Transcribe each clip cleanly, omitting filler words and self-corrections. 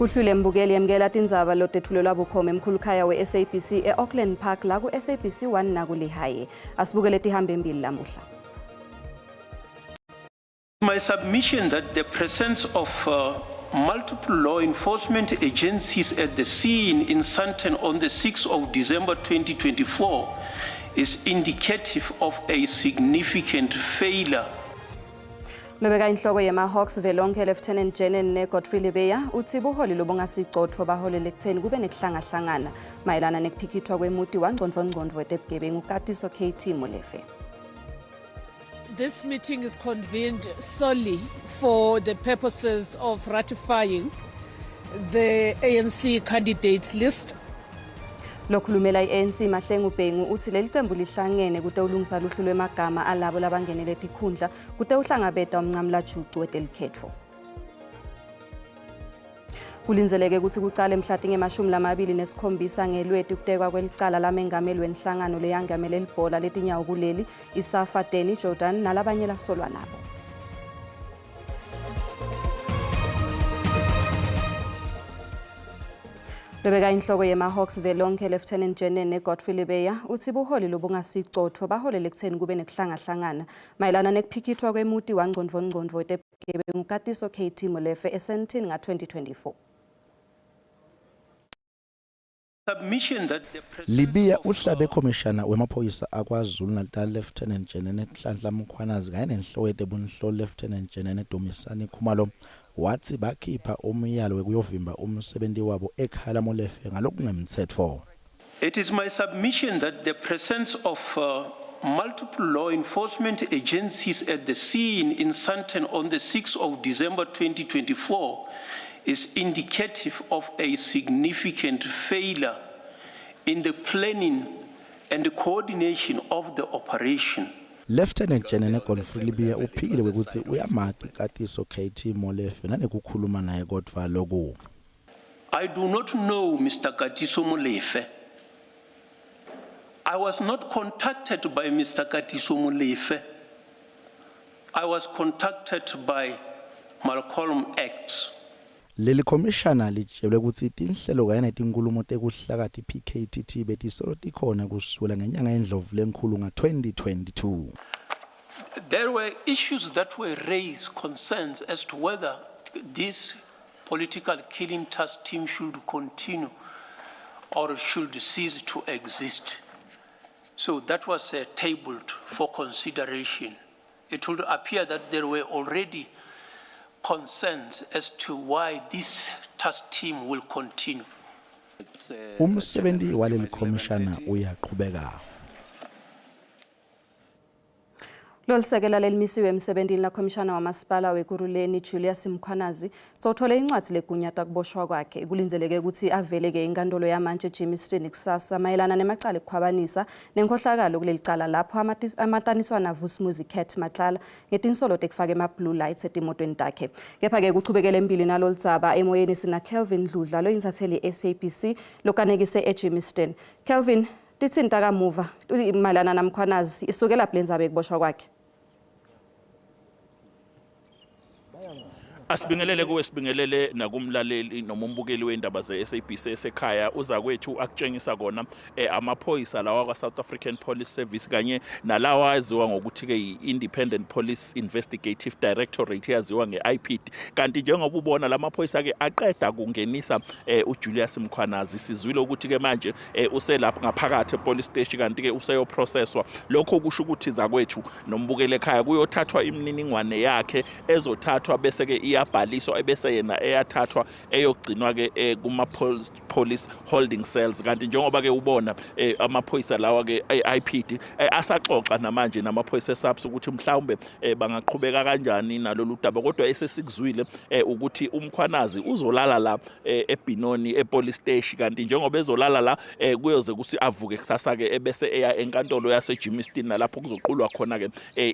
Kuhlule mbukeli yemukela tindzaba lotetfulelwa bukhoma emkhulukhaya we-SABC e-Auckland Park la ku-SABC 1 nakulihaye. Asibukele tihambe embili lamuhla. My submission that the presence of multiple law enforcement agencies at the scene in Sandton on the 6th of December 2024 is indicative of a significant failure. Lobeka inhloko yema-Hawks velonke Lieutenant General Godfrey Lebeya uthi buholi lobungasicotfo baholele ekutheni kube nekuhlangahlangana mayelana nekuphikithwa kwemuti wangcondvongcondvo wetebugebengu Katiso KT Molefe. This meeting is convened solely for the purposes of ratifying the ANC candidates list. Lokhulumela i-ANC Mahlengu Bhengu uthi leli qembu lihlangene kute ulungisa luhlu lwemagama alabo labangenele tikhundla kute uhlangabeta umncamlajucu wetelikhetfo. Kulindzeleke ukuthi kucale mhla tinge-27 ngeLweti kutekwa kwelicala lamengameli wenhlangano leyangamele libhola letinyawo kuleli iSafa Danny Jordan nalabanye lasolwa nabo. Lobeka inhloko yema-Hawks velonke Lieutenant General Godfrey Lebeya uthi buholi lobungasicotfo baholele ekutheni kube nekuhlangahlangana mayelana nekuphikithwa kwemuti wangcondvongcondvo wetebugebengu Katiso KT Molefe eSandton nga-2024. Libiya uhlabe khomishana wemaphoyisa aKwaZulu-Natal Lieutenant General Nhlanhla Mkhwanazi kanye nenhloko yetebunhloli Lieutenant General Dumisani Khumalo wathi bakhipha umyalo wekuyovimba umsebenti wabo ekhaya laMolefe ngalokungemtsetfo. It is my submission that the presence of multiple law enforcement agencies at the scene in Sandton on the 6th of December 2024 is indicative of a significant failure in the planning and the coordination of the operation. Lieutenant General Godfrey Libiya uphikile kwekutsi uyamati Katiso KT Molefe nanekukhuluma naye kodvwa loku. I do not know Mr. Katiso Molefe. I was not contacted by Mr. Katiso Molefe. I was contacted by Malcolm X. Leli khomishana litshelwe kutsi tinhlelo kanye netinkhulumo tekuhlakata i-PKTT betisolo tikhona kusukela ngenyanga yeNdlovu lenkhulu nga-2022. There were issues that were raised, concerns as to whether this political killing task team should continue or should cease to exist. So that was tabled for consideration. It would appear that there were already concerns as to why this task team will continue. Umsebenti waleli khomishana uyaqhubeka. Lolisekela lelimisiwe emsebentini lakhomishana wamasipala weKurhuleni Julius Mkhwanazi sowuthole incwadi legunyata kuboshwa kwakhe. Kulindzeleke ukuthi avele-ke inkantolo yamanje Germiston kusasa mayelana nemacala ekukhwabanisa nenkhohlakalo kuleli cala lapho amataniswa naVusimuzi Cat Matlala ngetinsolo tekufaka ema-blue lights etimotweni takhe. Kepha-ke kuchubekele embili nalolu dzaba emoyeni sina Kelvin Dludla loyintsatheli ye-SABC lokanekise eGermiston. Kelvin, titsini takamuva mayelana naMkhwanazi isukela phi lendzaba yekuboshwa kwakhe? Asibingelele kuwe, sibingelele nakumlaleli noma umbukeli wendaba ze-SABC esekhaya. Uzakwethu akutshengisa kona amaphoyisa lawa kwa-South African Police Service kanye nalawa aziwa ngokuthi-ke i-Independent Police Investigative Directorate yaziwa nge-IPID. Kanti njengoba ubona la maphoyisa-ke aqeda kungenisa uJulius Mkhwanazi, sizwile ukuthi-ke manje uselapha ngaphakathi epolice station kanti-ke useyoprocesswa. Lokho kusho ukuthi zakwethu nombukeli ekhaya kuyothathwa imininingwane yakhe ezothathwa bese-ke iyabhaliswa ebese yena eyathathwa eyogcinwa-ke kuma police holding cells. Kanti njengoba-ke ubona amaphoyisa lawa-ke e-IPID asaxoxa namanje namaphoyisa e-SAPS ukuthi mhlawumbe bangaqhubeka kanjani nalolu daba, kodwa esesikuzwile ukuthi uMkhwanazi uzolala la eBinoni epolice station. Kanti njengoba ezolala la kuyoze kuthi avuke kusasa-ke ebese eya enkantolo yaseGermiston nalapho kuzoqulwa khona-ke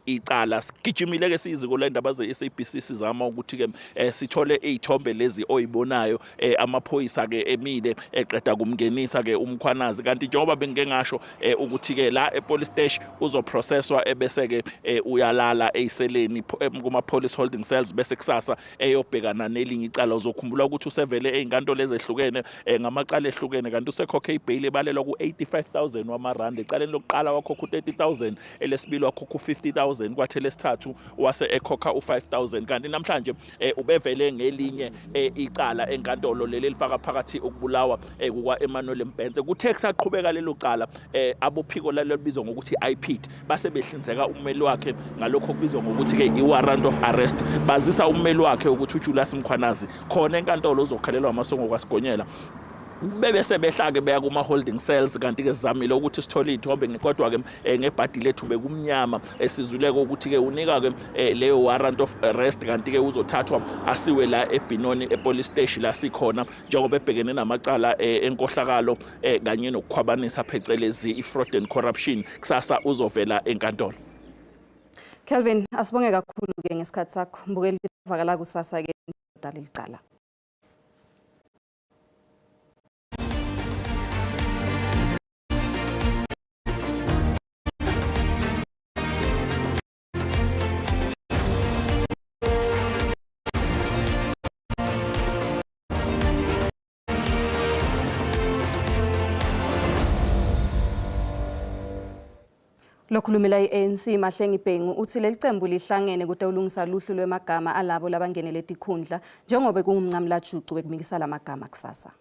icala. Sigijimile-ke siyiziko lendaba ze-SABC sizama ukuthi-ke sithole iy'thombe lezi oyibonayo amaphoyisa-ke emile. ke eqeda kumngenisa ke uMkhwanazi. Kanti njengoba bengike ngasho ukuthi ke la epolice station uzoprocesswa ebese ke uyalala eyiseleni kuma police holding cells, bese kusasa eyobhekana nelinye icala. Uzokhumbula ukuthi usevele ey'nkantolo ezehlukene ngamacala ehlukene, kanti usekhokhe ibail ebalelwa ku-85,000 wamarandi. Ecaleni lokuqala wakhokha u-30,000, elesibili wakhokha u-50,000, kwathi elesithathu wase ekhokha u-5,000. Kanti namhlanje ubevele ngelinye icala enkantolo, leli elifaka phakathi ukubulawa kuka-Emmanuel Mbhense. Kuthe kusaqhubeka lelo cala, abophiko lalelibizwa ngokuthi i-IPID base behlinzeka ummeli wakhe ngalokho kubizwa ngokuthi-ke i-warrant of arrest, bazisa ummeli wakhe ukuthi uJulius Mkhwanazi khona enkantolo uzokhalelwa amasongo kwaSigonyela. Bebe sebehla-ke beya kuma-holding cells, kanti-ke sizamile ukuthi sithole iy'thombe, kodwa-ke ngebhadi lethu bekumnyama. Sizuleke ukuthi-ke unika-ke leyo warrant of arrest, kanti-ke uzothathwa asiwe la eBenoni epolice station la sikhona, njengoba ebhekene namacala enkohlakalo kanye nokukhwabanisa, phecelezi i-fraud and corruption. Kusasa uzovela enkantolo. Kelvin, asibonge kakhulu-ke ngesikhathi sakho. Mbukeli, vakala kusasa-ke licala. Lokhulumela i-ANC Mahlengi Bhengu uthi leli cembu lihlangene kute ulungisa luhlu lwemagama alabo labangenele tikhundla njengoba kungumncamlajucu wekumikisa lamagama kusasa.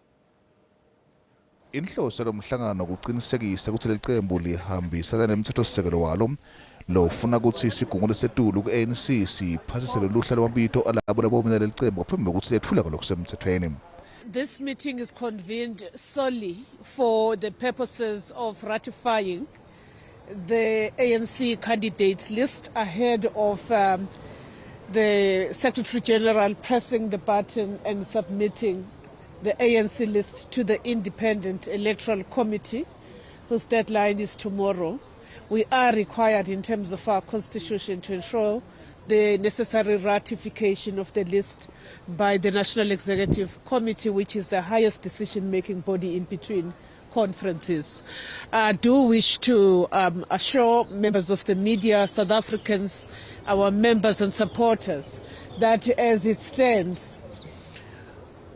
Inhloso lomhlangano kuqinisekisa ukuthi leli cembu lihambisana nemthethosisekelo walo lofuna ukuthi isigungu lesetulu ku-ANC siphasise lolu hla lwamabito alabo labomela leli cembu ngaphambi kokuthi lethule ngalokusemthethweni. This meeting is convened solely for the purposes of ratifying the ANC candidates list ahead of the Secretary General pressing the button and submitting the ANC list to the Independent Electoral Committee, whose deadline is tomorrow. We are required in terms of our constitution to ensure the necessary ratification of the list by the National Executive Committee, which is the highest decision-making body in between conferences. I do wish to assure members of the media, South Africans, our members and supporters, that as it stands,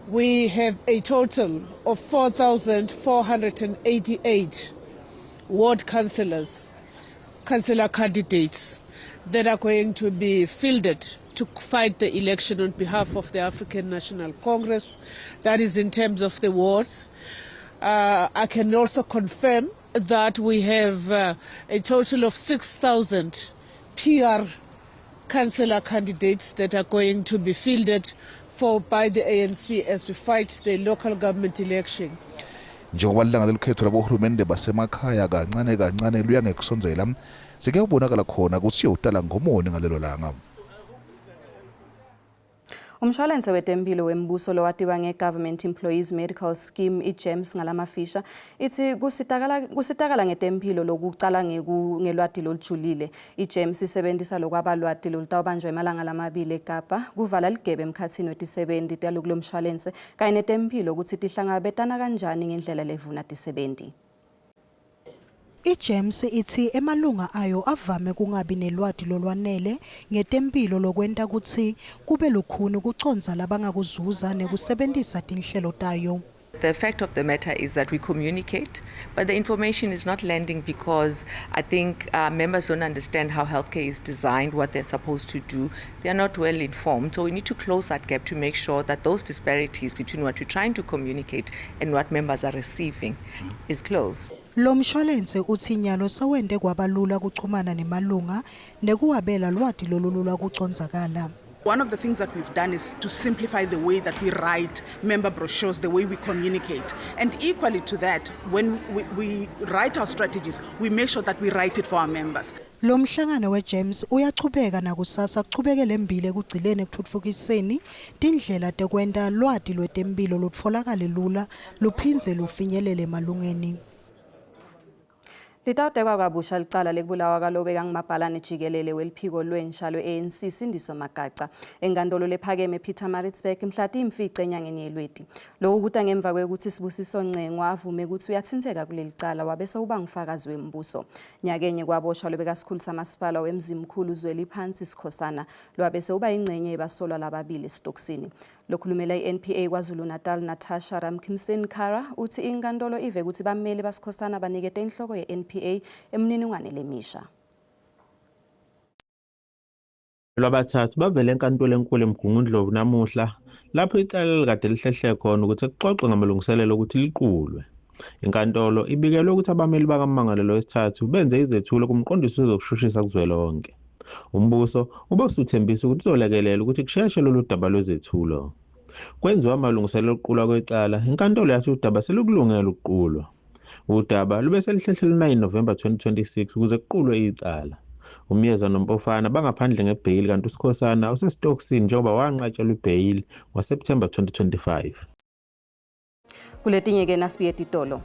we have a total of 4,488 ward councillors, councillor candidates that are going to be fielded to fight the election on behalf of the African National Congress. That is in terms of the wards. I can also confirm that we have a total of 6,000 PR councillor candidates that are going to be fielded for by the ANC as we fight the local government election. Njengoba lilanga lelukhetho labohulumende basemakhaya kancane kancane luya ngekusondzela, sekuyabonakala khona kutsi siyowutala ngomoni ngalelo langa. Umshwalense wetempilo wembuso lowatiwa nge-Government Employees Medical Scheme, i-GEMS ngalamafisha, ithi kusitakala ngetempilo lokucala ngelwati lolujulile. I-GEMS isebentisa lokwabalwati lolutawubanjwa emalanga lamabili eKapa kuvala ligebe emkhatsini wetisebenti talokulo mshwalense kanye netempilo kutsi tihlangabetana kanjani ngendlela levuna tisebenti. I-GEMS ithi emalunga ayo avame kungabi nelwati lolwanele ngetempilo, lokwenta kutsi kube lukhuni kucondza labangakuzuza nekusebentisa tinhlelo tayo. The fact of the matter is that we communicate, but the information is not landing because I think members don't understand how healthcare is designed, what they're supposed to do. They are not well informed. So we need to close that gap to make sure that those disparities between what we're trying to communicate and what members are receiving is closed. Lo mshwalense uthi nyalo sewente kwabalula kuchumana nemalunga nekuwabela lwati lolulula kucondzakala. One of the things that we've done is to simplify the way that we write member brochures, the way we communicate. And equally to that, when we write our strategies, we make sure that we write it for our members. Lo mhlangano we-GEMS uyachubeka nakusasa, kuchubekele embili ekugcileni ekutfutfukiseni tindlela tekwenta lwati lwetempilo lutfolakale lula luphindze lufinyelele emalungeni. Litawutekwa kabusha licala lekubulawa kwalobekangumabhalane jikelele weliphiko lwensha lwe-ANC Sindiso Magaca enkantolo lephakeme Pietermaritzburg mhla tiyimfica enyangeni yeLweti. Loku kuta ngemva kwekutsi Sibusiso Ncengwa avume kutsi uyatsintseka kuleli cala wabe sewuba ngufakazi wembuso. Nyakenye kwaboshwa lobekasikhulu samasipala weMzimkhulu Zweliphansi Sikhosana lwabe sewuba yingcenye yebasolwa lababili esitokisini. Lokhulumela i-NPA KwaZulu-Natal Natasha Ramkimson Kara uthi inkantolo ive kutsi bameli baSikhosana banikete inhloko ye-NPA emininingwane lemisha. Lwabathathu bavele enkantolo enkulu eMgungundlovu namuhla lapho icala likade lihlehle khona ukuthi kuxoxwe ngamalungiselelo okuthi liqulwe. Inkantolo ibikelwe ukuthi abameli bakammangalelwa wesithathu benze izethulo kumqondisi wezokushushisa kuzwelonke. Umbuso ube usuthembisa ukuthi uzolekelela ukuthi kusheshe lolu daba lwezethulo. Kwenziwa amalungiselelo okuqulwa kwecala, inkantolo yathi udaba selukulungele ukuqulwa. Udaba lube selihlehlelwe 9 November 2026 ukuze kuqulwe icala. UMyeza noMpofana bangaphandle ngebheyili kanti uSikhosana usesitokisini njengoba wanqatshelwa ibheyili ngoSepthemba 2025. Kuletinye-ke nasibuye titolo.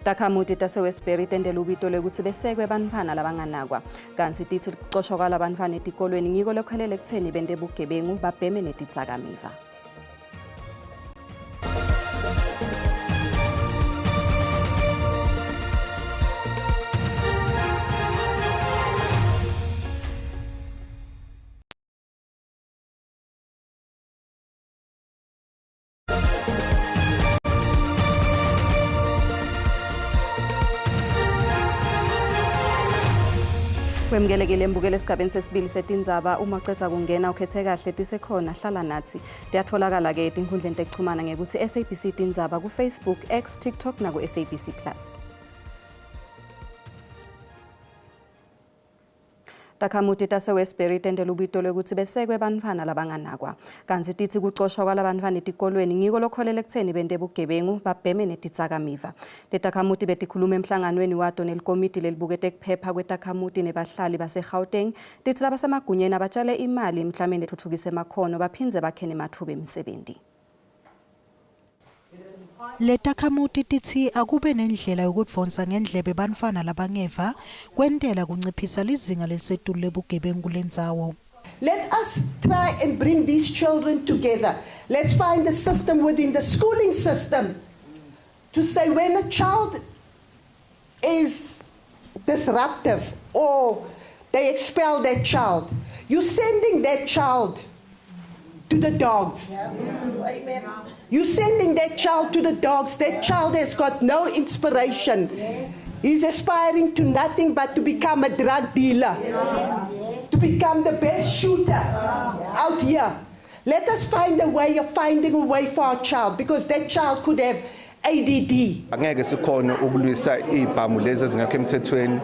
Takhamuti taseWestbury tendela ubito lwekutsi besekwe bantfwana labanganakwa. Kantsi titsi kucoshwa kwalabantfwana etikolweni ngiko lokholele ekutseni bente bugebengu babheme netidzakamiva. Wemukelekile embukele esigabeni sesibili setindzaba uma ucedza kungena ukhethe kahle tisekhona hlala nathi tiyatholakala-ke etinkhundleni tekuchumana ngekutsi SABC Tindzaba ku-Facebook, X, TikTok naku-SABC Plus. Takhamuti taseWestbury tente lubito lwekutsi besekwe bantfwana labanganakwa. Kantsi titsi kucoshwa kwalabantfwana etikolweni ngiko lokholela ekutseni bente bugebengu, babheme netidzakamiva. Letakhamuti betikhuluma emhlanganweni wato nelikomidi lelibukete kuphepha kwetakhamuti nebahlali baseGauteng. Titsi labasemagunyeni abatjale imali emihlameni etfutfukisa emakhono baphindze bakhe nematfuba emisebenti. Letakhamuti titsi akube nendlela yokudvonsa ngendlebe bantfwana labangeva kwentela kunciphisa lizinga lelisetulu lebugebengu kulendzawo. Let us try and bring these children together. Let's find a system within the schooling system to say when a child is disruptive or they expel that child, you're sending that child to the dogs. You're sending that child to the dogs. That child has got no inspiration. He's aspiring to nothing but to become a drug dealer, to become the best shooter out here. Let us find a way of finding a way for our child because that child could have ADD. Angeke sikhone ukulwisa izibhamu lezi ezingekho emthethweni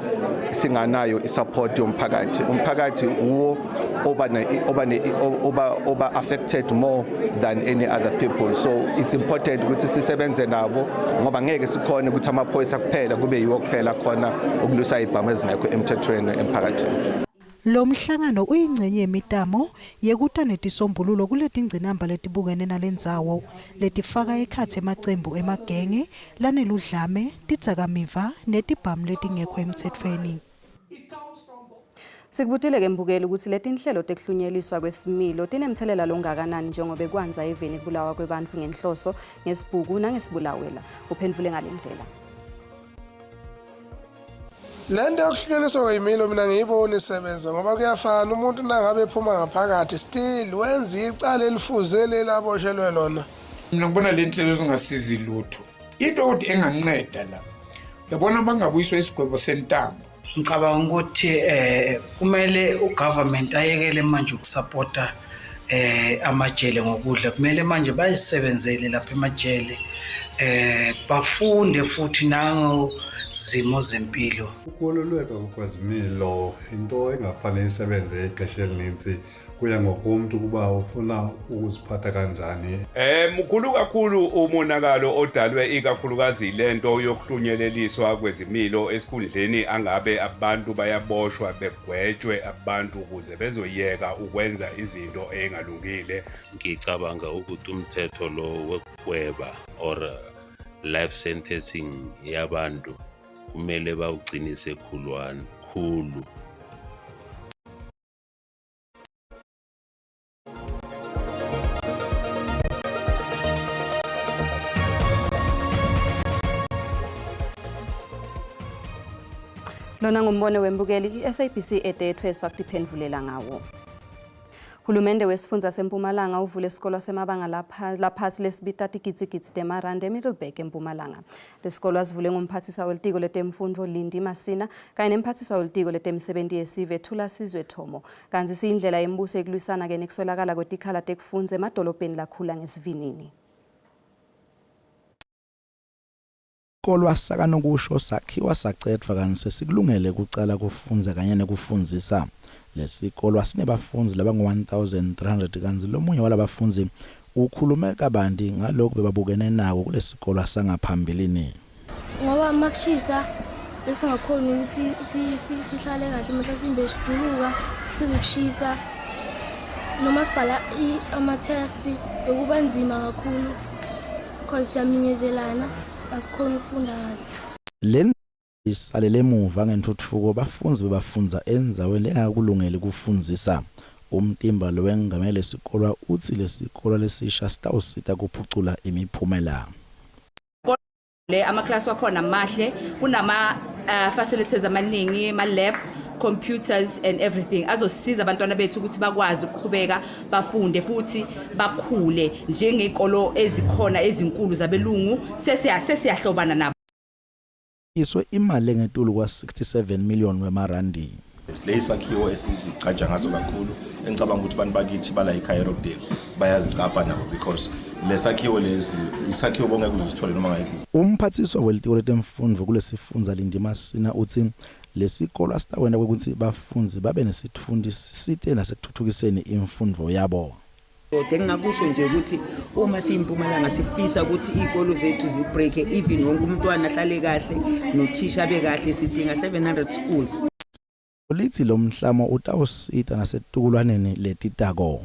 singanayo isupport yomphakathi. Umphakathi uwo oba ne oba ne oba oba affected more than any other people. So it's important ukuthi sisebenze nabo ngoba ngeke sikhone ukuthi amaphoyisa kuphela kube yiwo kuphela khona ukulwisa izibhamu ezingekho emthethweni emphakathini. Lo mhlangano uyingcenye yemitamo yekuta netisombululo kuletingcinamba letibukene nalendzawo, letifaka ekhatsi emacembu emagenge laneludlame, tidzakamiva netibhamu letingekho emtsetfweni. Sikubutile-ke mbukeli ukuthi letinhlelo tekuhlunyeliswa kwesimilo tinemthelela longakanani njengobe kwandza eveni kubulawa kwebantfu ngenhloso, ngesibhuku nangesibulawela. Uphendvule ngale ndlela. Le nto yokuhlukaniswa kweyimilo mina ngiyiboni isebenza ngoba kuyafana umuntu nangabe ephuma ngaphakathi still wenza icala elifuze leli aboshelwe lona. Mina ngibona le nhlelo zingasizi lutho. Into ukuthi enganqeda la. Yabona bangabuyiswa isigwebo sentambo. Ngicabanga ukuthi eh kumele ugovernment ayekele manje ukusupporta eh amajele ngokudla kumele manje bayisebenzele lapha emajele eh bafunde futhi nango zimo zempilo. Ukoluleka ngokwezimilo into engafane isebenze ixesha elinintsi kuya ngokomntu ukuba ufuna ukuziphatha kanjani. Eh mkhulu kakhulu umonakalo odalwe ikakhulukazi lento yokuhlunyeleliswa kwezimilo esikhundleni angabe abantu bayaboshwa begwetshwe abantu ukuze bezoyeka ukwenza izinto engalungile. Ngicabanga ukuthi umthetho lo wekugweba or life sentencing yabantu. kumele bawuqinise khulwana khulu. Lona ngumbono wembukeli i-SABC ede ethweswa kutiphendvulela ngawo. Hulumende wesifundza seMpumalanga uvule isikolo semabanga laphasi lesibita tigidzigidzi temarandi eMiddelburg eMpumalanga. Lesikolo asivule ngumphathiswa welitiko letemfundvo Lindi Masina kanye nemphathiswa welitiko letemisebenti yesive Thula Sizwe Thomo. Kantsi siyindlela yembuso yekulwisana ke nekuswelakala kwetikhala tekufundza emadolobheni lakhula ngesivinini. Sikolwa sakanokusho sakhiwa sacedvwa kantsi sesikulungele kucala kufundza kanye nekufundzisa. Lesikolwa sinebafundzi labangu-1300 kantsi lomunye walabafundzi ukhulume kabanti ngaloku bebabukene nako kulesikolwa sangaphambilini. Ngoba makushisa besingakhoni ukuthi sihlale kahle mhlasimbe sijuluka sizokushisa noma sibhala ama-test bekuba nzima kakhulu cause siyaminyezelana asikhoni ukufunda kahle. Le isalele emuva ngentfutfuko bafundzi bebafundza endzaweni lengakakulungeli kufundzisa. Umtimba lowengamele lesikolwa utsi lesikolwa lesisha sitawusita kuphucula imiphumela. Le amaklasi wakhona mahle kunama facilities amaningi ma-lab computers and everything azosiza abantwana bethu ukuthi bakwazi ukuqhubeka bafunde futhi bakhule njengey'kolo ezikhona ezinkulu zabelungu sesiyahlobana nabo. Iswe imali engetulu kwa-67 million wemarandi. Lesi sakhiwo esizigqaja ngaso kakhulu engicabanga ukuthi abantu bakithi bala ekhaya eRockdale bayazigqabha nabo because lesakhiwo lesi isakhiwo bongeke uzusithole noma ngayikuphi. Umphathiswa welitiko letemfundvo kulesifundza Lindi Masina utsi lesikolo asitawenta kwekutsi bafundzi babe nesitfunti sisite nasekutfutfukiseni imfundvo yabo. Kodwa engingakusho nje ukuthi uma siyiMpumalanga sifisa ukuthi iy'kolo zethu zi-break-e even wonke umntwana ahlale kahle nothisha abe kahle sidinga 700 schools. Litsi lomklamo utawusita nasetitukulwaneni letitako.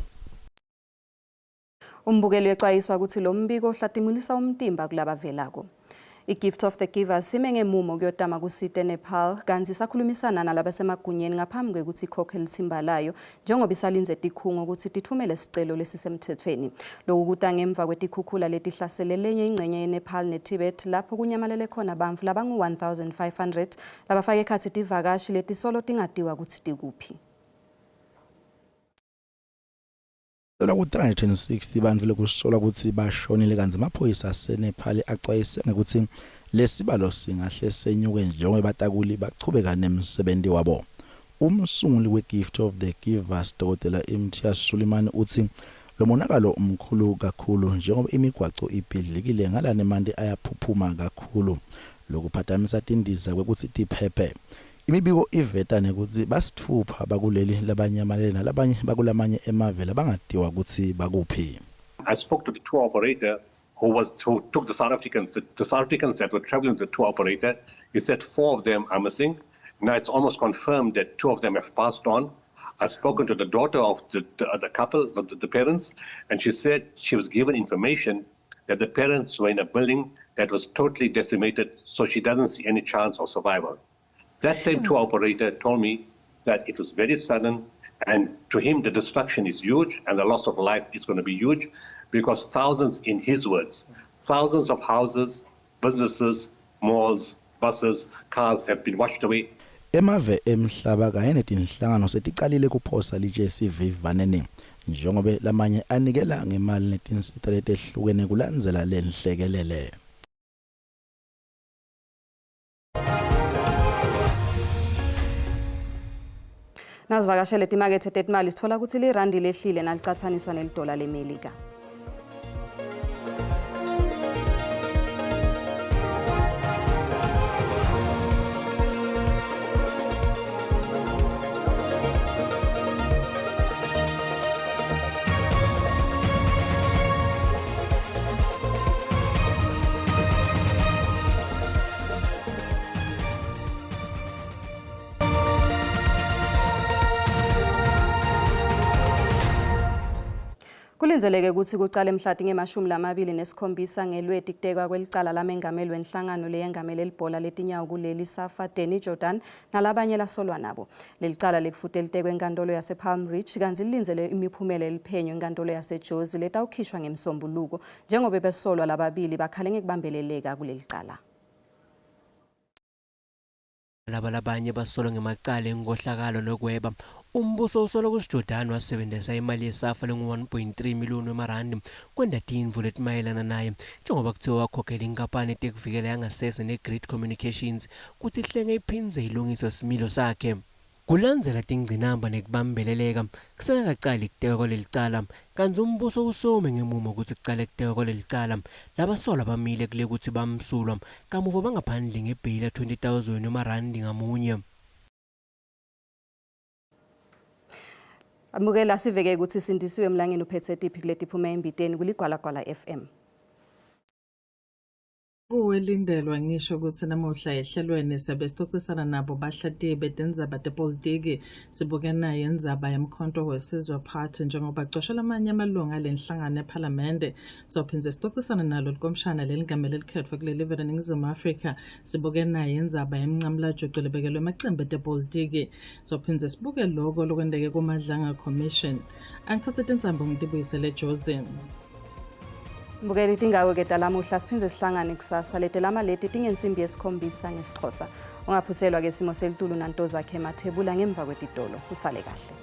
Umbukeli uyexwayiswa ukuthi lo mbiko uhlatimulisa umtimba kulabavelako. I-Gift of the Givers sime ngemumo kuyotama kusita eNepal kantsi sakhulumisana nalabasemagunyeni ngaphambi kwekutsi ikhokhe litsimba layo njengoba isalindze tikhungo kutsi titfumele sicelo lesisemthethweni. Loku kuta ngemva kwetikhukhula letihlasele lenye ingcenye yeNepal neTibet lapho kunyamalele khona bantfu labangu-1500 labafake ekhatsi tivakashi letisolo tingatiwa kutsi tikuphi. Kusolwa ku-360 bantfu lekusolwa kutsi bashonile kantsi emaphoyisa aseNepal acwayise ngekutsi lesibalo singahle senyuke njengobe batakuli bachubeka nemsebenti wabo. Umsunguli we-Gift of the Givers Dr Imtiaz Sooliman utsi lomonakalo mkhulu kakhulu njengoba imigwaco ibhidlikile ngala nemanti ayaphuphuma kakhulu lokuphatamisa tindiza kwekutsi tiphephe. Imibiko iveta nekutsi basitfupha bakuleli labanyamalele nalabanye bakulamanye emave labangatiwa kutsi bakuphi. I spoke to the tour operator who was who took the South Africans, the South Africans that were traveling with the tour operator. He said 4 of them are missing. Now it's almost confirmed that 2 of them have passed on. I've spoken to the daughter of the couple, the parents, and she said she was given information that the parents were in a building that was totally decimated, so she doesn't see any chance of survival. That same tour operator told me that it was very sudden, and to him the destruction is huge and the loss of life is going to be huge because thousands, in his words, thousands of houses, businesses, malls, buses, cars have been washed away. Emave emhlaba kanye netinhlangano seticalile kuphosa litshe esivivaneni njengobe lamanye anikela ngemali netinsita letehlukene kulandzela lenhlekelele. Nasivakashele timakethe tetimali sitfola kutsi lirandi lehlile nalicatsaniswa nelidola leMelika. Kulindzeleke kutsi kucale mhla tinge-27 ngeLweti kutekwa kwelicala lamengameli wenhlangano leyengamele libhola letinyawo kuleli SAFA Danny Jordaan nalabanye lasolwa nabo. Lelicala lekufute litekwe enkantolo yasePalm Ridge kantsi lilindzele imiphumela yeliphenyo enkantolo yaseJozi letawukhishwa ngeMsombuluko njengobe besolwa lababili bakhale ngekubambeleleka kulelicala. Laba labanye basolwa ngemacala enkohlakalo nekweba. Umbuso usola kutsi Jordaan wasebentisa imali yeSAFA lengu-1.3 miliyoni wemarandi kwenta tintfo letimayelana naye, njengoba kutsiwa wakhokhela inkampani yetekuvikela yangasese neGrid Communications kutsi ihlenge iphindze ilungise similo sakhe. Kulandzela tingcinamba nekubambeleleka kusengakacali kutekwa kwalelicala, kantsi umbuso usome ngemumo kutsi kucale kutekwa kwalelicala. Labasolwa bamile kulekutsi bamsulwa, kamuva bangaphandle ngebheyili ya 20,000 wemarandi ngamunye. Amukela siveke kutsi Sindisiwe Mlangeni uphetse tiphi kuletiphuma embiteni kuLigwalagwala FM. Kuwelindelwa ngisho kutsi namuhla ehlelweni siyabe sicocisana nabo bahlatiyi betindzaba tepolitiki sibuke nayo indzaba yemkhonto wesizwe party njengoba cosha lamanye amalunga alenhlangano ephalamende. Sophindze sicocisana nalo likomshana lelingamele likhetfwe kuleli live leNingizimu Afrika sibuke nayo indzaba yemncamlajucu lebekelwe emacembu etepolitiki. Sophindze sibuke loko lokwenteke kuMadlanga Commission. Angitsatse tintsambo ngitibuyisele ejozini. Mbukeli tingako-ke talamuhla siphindze sihlangane kusasa letelama leti tingensimbi yesikhombisa ngesiXhosa. Ungaphutselwa-ke simo selitulu nantozakhe Mathebula ngemva kwetitolo. Usale kahle.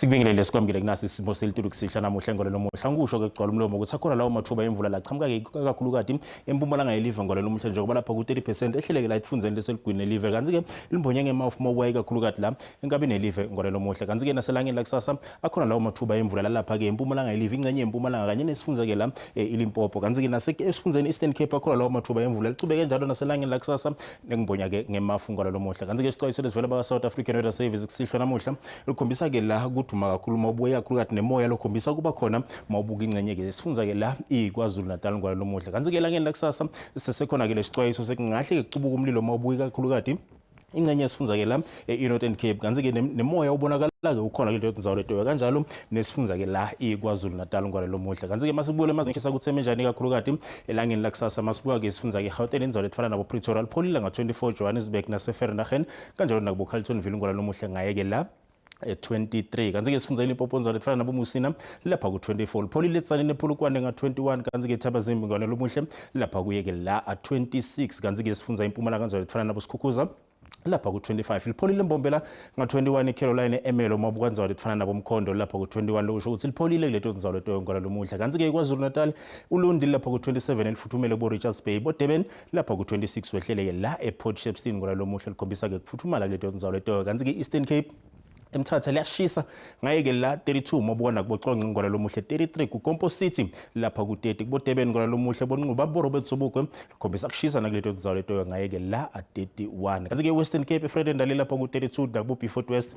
Sikubingelele sikwamukele kunasi isimo selitulu kusihlwa namuhla ngolo lomuhla ngikusho ke kugcwala umlomo ukuthi akhona lawo mathuba emvula lachamuka ke kakhulukati empumalanga yelive ngolo lomuhla njengoba lapha ku-30 percent ehleleke la etifundzeni leseligwini lelive kanti-ke limbonye ngemafu mawubuya ikakhulukati la enkabini yelive ngolo lomuhla kanti-ke naselangeni lakusasa akhona lawo mathuba emvula lalapha-ke empumalanga yelive ingcenye yempumalanga kanye nesifundza-ke la eh, ilimpopo kanti-ke nasesifundzeni eastern cape akhona lawo mathuba emvula licubeke njalo naselangeni lakusasa Nengibhonya-ke ngemafu ngalo lomuhla. Kanti-ke isixwayiso lesivela baka-South African Weather Service kusihlwa namuhla likhombisa-ke la kuduma kakhulu mawubuya kakhulukati nemoya lokhombisa kuba khona mawubuka ingcenye-ke esifundza-ke la iKwaZulu Natal ngalo lomuhla. Kanti-ke elangeni lakusasa sisesekhona-ke lesixwayiso sekungahle-ke kucubuka umlilo mawubuka kakhulukati ingcenye yesifundza-ke la e-Northern Cape kanti-ke nemoya ubonakala-ke ukhona kuleyo ndzawo letoyo kanjalo nesifundza-ke la iKwaZulu Natal ngalo lomuhla. Kanti-ke masibuyele emazweni ukuthi emenjani kakhulukati Elangeni lakusasa masibuka ke sifundza ke Gauteng indzawo letfana nabo Pretoria lipholile nga-24 Johannesburg naseVereeniging kanjalo nakubo Carltonville ngola lomuhle ngayeke la 23 kanti ke sifundza iLimpopo ndzawo letfana nabo Musina lapha ku-24 lipholile etsaneni ePolokwane nga-21 kanti ke Thabazimbi ngwane lomuhle lapha kuyeke la a-26 kanti ke sifundza iMpumalanga ndzawo letfana nabo Sikhukhuza lapha ku-25 lipholile mbombela nga-21 icaroline emelo mabuka ndzawo letifana nabo mkhondo lapha ku-21 lokusho ukuthi lipholile kuleto ndzawo leto ngola lomuhla kanti-ke kwazulu natal ulundi lapha ku-27 elifuthumele kubo-richards bay bodurban lapha ku-26 wehleleke la eport shepstone ngola lomuhla likhombisa-ke kufuthumala kuleto ndzawo leto kanti-ke i-eastern cape emthatha liyashisa ngayeke la 32 mobona nakuboxonxe ngola lomuhle 33 kukompo city lapha ku-30 kubodurban ngola lomuhle bonquba borobert sobukwe khombisa kushisa nakuleto ndzawo leto ngayeke la 31 kanti-ke western cape efredendale lapha ku-32 nakubo-beaufort west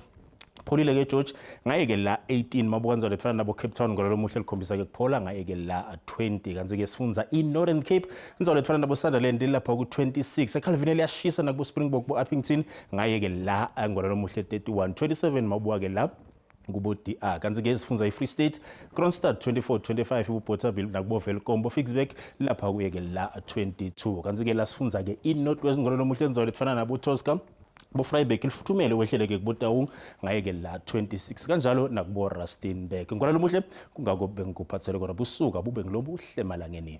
pholile ke George ngayeke la 18 mabuka nzalo efana nabo Cape Town ngololo muhle likhombisa ke kuphola ngayeke la 20 kanti ke sifundza i Northern Cape inzalo efana nabo Sunderland lapha ku 26 eCalvin liyashisa nakubo Springbok bo Upington ngayeke la ngololo muhle 31 27 mabuka ke la kubo DR kanti ke sifundza i-Free State Kroonstad 24 25 uBothaville nakubo Welkom bo Ficksburg lapha kuye ke la 22 kanti ke la sifundza ke i-North West ngololo muhle inzalo efana nabo Tosca boFreiburg lifuthumele wehleleke kuboTaung ngayeke la 26 kanjalo nakubo Rustenburg ngolalo muhle kungako bengikuphathele kona busuka bube ngilobuhle emalangeni.